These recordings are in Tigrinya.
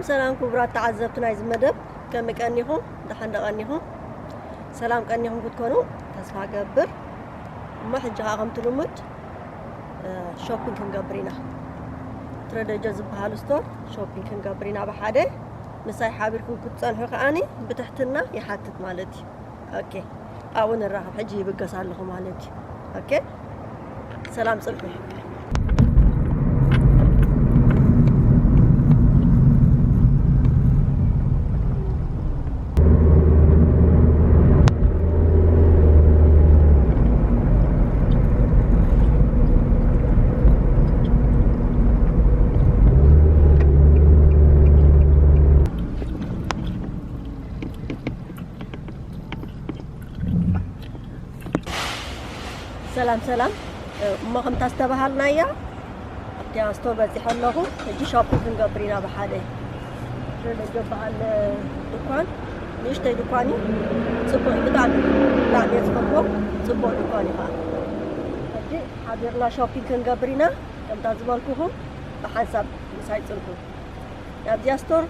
ሰላም ክቡራት ተዓዘብቲ ናይዚ መደብ፣ ከመይ ቀኒኹም? ደሓን ዶ ቀኒኹም? ሰላም ቀኒኹም ክትኮኑ ተስፋ ገብር። እሞ ሕጂ ኸዓ ከምቲ ልሙድ፣ እ፣ ሾፒንግ ክንገብር ኢና። ትረደጆ ዝበሃል ስቶር ሾፒንግ ክንገብር ኢና ብሓደ። ምሳይ ሓቢርኩም ክትጸንሑ ከዓኒ ብትሕትና ይሓትት ማለት እዩ። ኦኬ፣ ኣብኡ ንራኸብ። ሕጂ ይብገስ ኣለኹ ማለት እዩ። ኦኬ፣ ሰላም ጽንሑ። ሰላም ሰላም። እሞ ከምታ ዝተባሃልናያ ኣብቲ ስቶር በፂሐ ኣለኹ። ሕጂ ሾፒንግ ክንገብር ኢና ብሓደ። ጆባኣል ድኳን፣ ንእሽተይ ድኳን እዩ። ፅቡቅ እዩ ብጣዕሚ፣ ብጣዕሚ እየ ዝፈትዎ። ፅቡቅ ድኳን እዩ ከዓ። ሕጂ ሓቢርና ሾፒንግ ክንገብር ኢና። ከምታ ዝበልኩኹም ብሓንሳብ ምሳይ ፅንሑ። ናብዚኣ ስቶር፣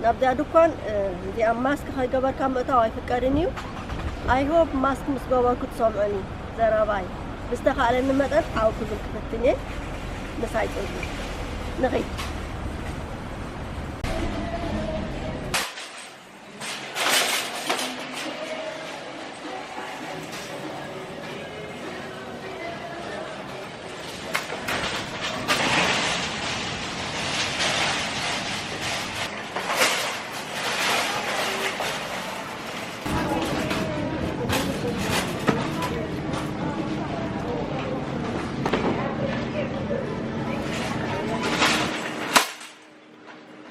ናብዚኣ ድኳን፣ እ፣ እዚኣ ማስክ ከይገበርካ ምእታው ኣይፍቀድን እዩ። I hope ማስክ ምስ ገበርኩ ትሰምዑኒ ዘረባይ። ብዝተኻእለኒ መጠን ሓው ክብል ክፍትን እየ። ምሳይ ጽንሑ። ንኺድ።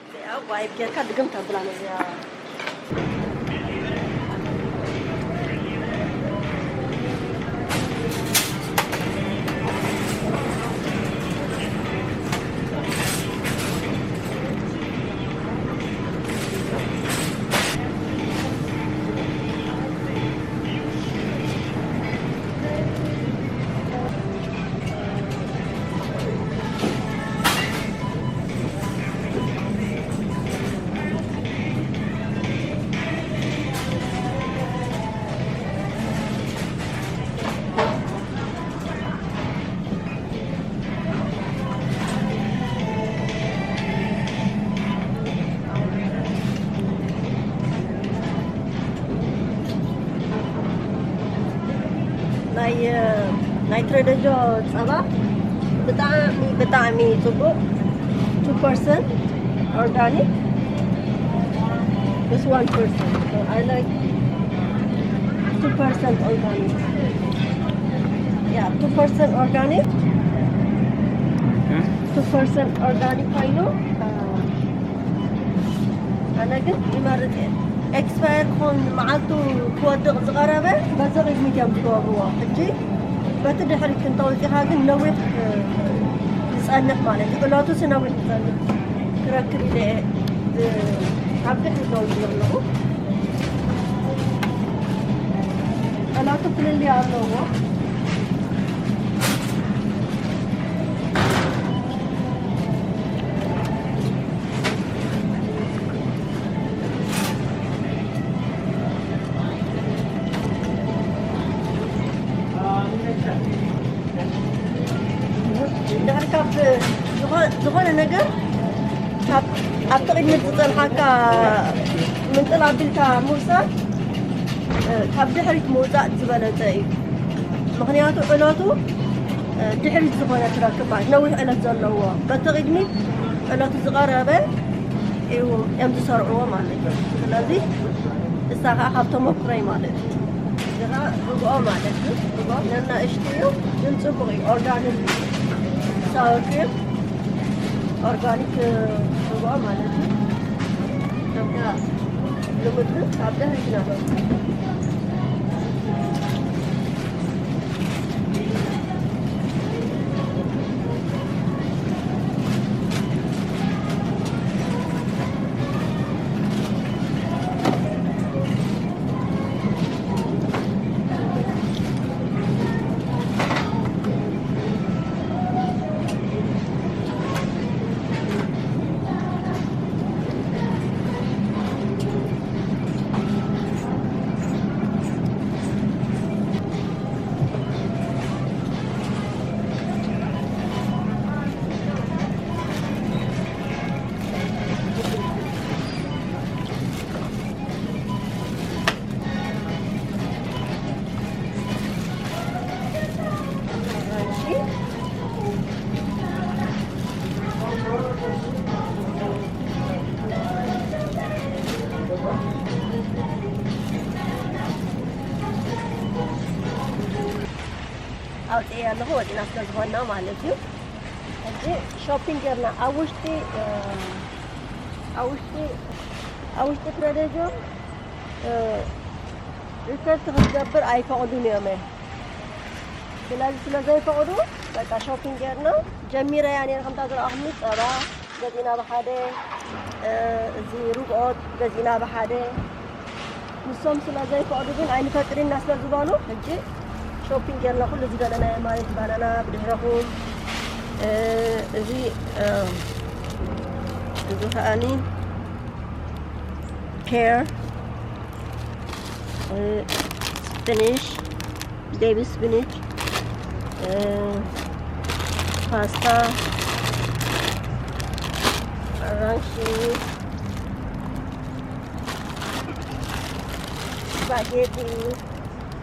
እዚኣ ዋይፕ ጌርካ ድግም ተብላ ነዚኣ። ናይ፣ ናይ ትረደጆ ጸባ ብጣዕሚ፣ ብጣዕሚ ጽቡቕ። two percent organic፣ this one percent። So I like two percent organic። Yeah, two percent organic። two percent organic ኮይኑ፣ ኣነ ግን ይመርጽ እየ። ኤክስፓየር ክኾን መዓልቱ ክወድቕ ዝቐረበ በዚ ቅድሚት እዮም ዝገብርዎ። ሕጂ በቲ ድሕሪት እንተወፂኻ ግን ነዊሕ፣ እ፣ ዝጸንሕ ማለት እዩ። ዕለቱስ ነዊሕ ዝጸንሕ ክረክብ ኢለ እየ ዝ-፣ ካብ ድሕሪ ደው ኢለ ኣለኹ። ዕለቱ ፍልልይ ኣለዎ። ድሕሪ ካብ ዝኾ-፣ ዝኾነ ነገር ካብ ኣብቲ ቅድሚት ዝጸንሓካ ምንጥል ኣቢልካ ምውሳድ፣ እ፣ ካብ ድሕሪት ምውጻእ ዝበለጸ እዩ። ምኽንያቱ ዕለቱ፣ እ፣ ድሕሪት ዝኾነ ትረክብ ማለት ነዊሕ ዕለት ዘለዎ፣ በቲ ቅድሚት ዕለቱ ዝቐረበ እዩ እዮም ዝሰርዕዎ ማለት እዩ። ስለዚ እሳ ከዓ ካብ ተመኩረይ ማለት እዩ። እዚ ከዓ ርግኦ ማለት እዩ። ርግኦ ነናእሽቱ እዩ፣ ግን ጽቡቕ እዩ። ኦርጋኒክ ሳወር ክሪም፣ ኦርጋኒክ ርግኦ ማለት እዩ። ከምታ ልሙድ ግን ካብ ድሕሪት ኢና ኣውፅኤ ኣለኹ፣ ወፂና ስለ ዝኾንና ማለት እዩ። ሕጂ ሾፒንግ ጌርና ኣብ ውሽጢ ኣብ ውሽጢ ኣብ ውሽጢ ትረደጆ ሪከርድ ክትገብር ኣይፈቕዱን እዮም። ስለዚ ስለ ዘይፈቕዱ በቃ ሾፒንግ ጌርና ጀሚረያ ነረ። ከምታ ዝረኣኹምኒ ጸባ ገዚእና ብሓደ፣ እዚ ርግኦት ገዚእና ብሓደ። ንሶም ስለ ዘይፈቕዱ ግን ኣይንፈቅድና ስለ ዝበሉ ሕጂ ሾፒንግ ጌርና ኩሉ ዝደለናዮ ማለት ባናና ብድሕረኹም፣ እዚ እዚ ከኣኒ ፔር፣ ስፕኒሽ፣ ቤቢ ስፕኒሽ፣ ፓስታ፣ ኣራንሺ፣ ስፓጌቲ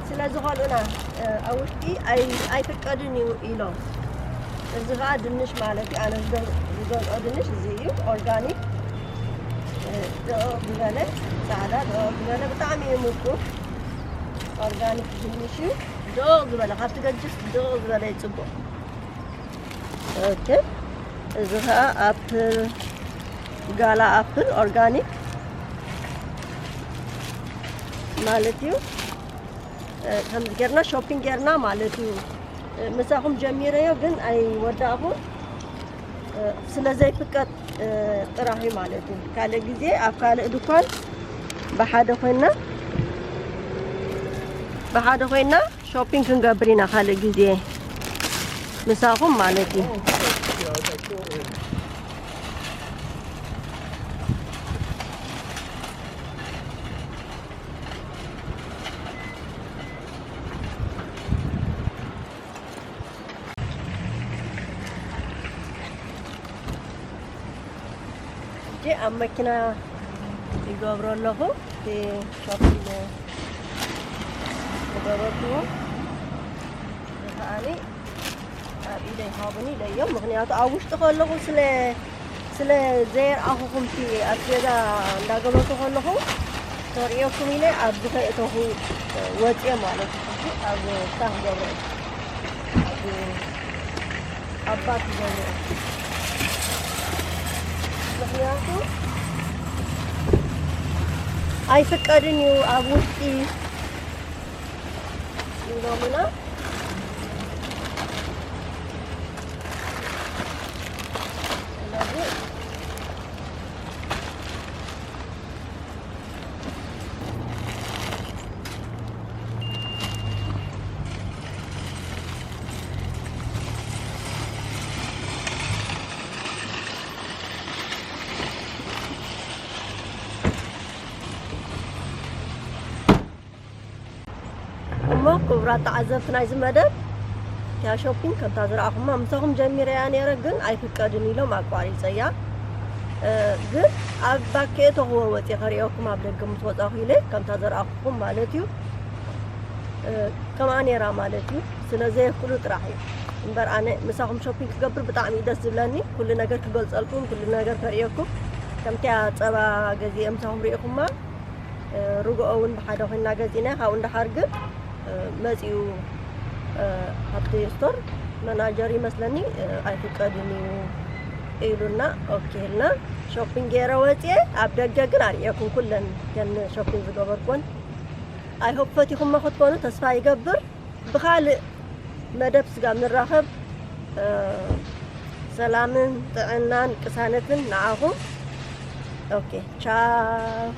ስለ ዝኸልኡና ኣብ ውሽጢ ኣይፍቀድን እዩ ኢሎም። እዚ ከዓ ድንሽ ማለት እዩ። ኣነ ዝገዝኦ ድንሽ እዚ እዩ፣ ኦርጋኒክ፣ ድቕቕ ዝበለ፣ ፃዕዳ ድቕቕ ዝበለ፣ ብጣዕሚ እዩ ምቁር። ኦርጋኒክ ድንሽ እዩ፣ ድቕቕ ዝበለ፣ ካብቲ ገጅፍ ድቕቕ ዝበለ እዩ ፅቡቕ። ኦኬ፣ እዚ ከዓ ኣፕል፣ ጋላ ኣፕል ኦርጋኒክ ማለት እዩ። ከምዚ ጌርና ሾፒንግ ጌርና ማለት እዩ። ምሳኹም ጀሚረዮ ግን ኣይወዳእኹን፣ ስለ ዘይፍቀድ ጥራሕ እዩ ማለት እዩ። ካልእ ግዜ ኣብ ካልእ ድኳን ብሓደ ኮይና ብሓደ ኮይና ሾፒንግ ክንገብር ኢና ካልእ ግዜ ምሳኹም ማለት እዩ። ሕጂ ኣብ መኪና ይገብሮ ኣለኹ። እቲ ሾፒንግ ዝገበርኩዎ ከኣኒ ኣብ ኢደይ ሃቡኒ ኢለዮም። ምኽንያቱ ኣብ ውሽጢ ከለኹ ስለ ስለ ዘየርኣኹኹም እቲ ኣስቤዛ እንዳገበርኩ ከለኹ ከርእየኩም ኢለ ኣብዚ ከይእተኹ ወፅየ ማለት እዩ። ሕጂ ኣብ ስታፍ ገብረ ኣብ ኣባት ገብረ ምኽንያቱ ኣይፍቀድን እዩ ኣብ ውሽጢ ኢሎምና። ስለዚ እሞ ክቡራት ተዓዘብቲ ናይዚ መደብ፣ እቲኣ ሾፒንግ ከምታ ዝረኣኹማ ምሳኹም ጀሚረያ ነይረ፣ ግን ኣይፍቀድን ኢሎም ኣቋሪፀያ። እ፣ ግን ኣብ ባኬ እተኽዎ ወፂ ከርእየኩም ኣብ ደገ ምስ ወፃኹ ኢለ ከምታ ዘርኣኹኹም ማለት እዩ። እ፣ ከምኣ ነይራ ማለት እዩ። ስለ ዘየፍቅዱ ጥራሕ እዩ እምበር ኣነ ምሳኹም ሾፒንግ ክገብር ብጣዕሚ እዩ ደስ ዝብለኒ። ኩሉ ነገር ክገልፀልኩም፣ ኩሉ ነገር ከርእየኩም። ከምቲያ ፀባ ገዚአ ምሳኹም ርኢኹማ፣ እ፣ ርግኦ እውን ብሓደ ኮይና ገዚእና። ካብኡ እንዳሓር ግን፣ እ፣ መፂኡ፣ እ፣ ኣብቲ ስቶር መናጀር ይመስለኒ፣ እ፣ ኣይፍቀድን እዩ ኢሉና። ኦኬ ኢልና ሾፒንግ ገይረ ወፅየ። ኣብ ደገ ግን ኣርእየኩም ኩለን ከን ሾፒንግ ዝገበርኩን። ኣይ ሆፕ ፈቲኹሞ ክትኮኑ ተስፋ ይገብር። ብኻልእ መደብ ስጋብ ንራኸብ፣ እ፣ ሰላምን ጥዕናን ቅሳነትን ንዓኹም። ኦኬ፣ ቻው።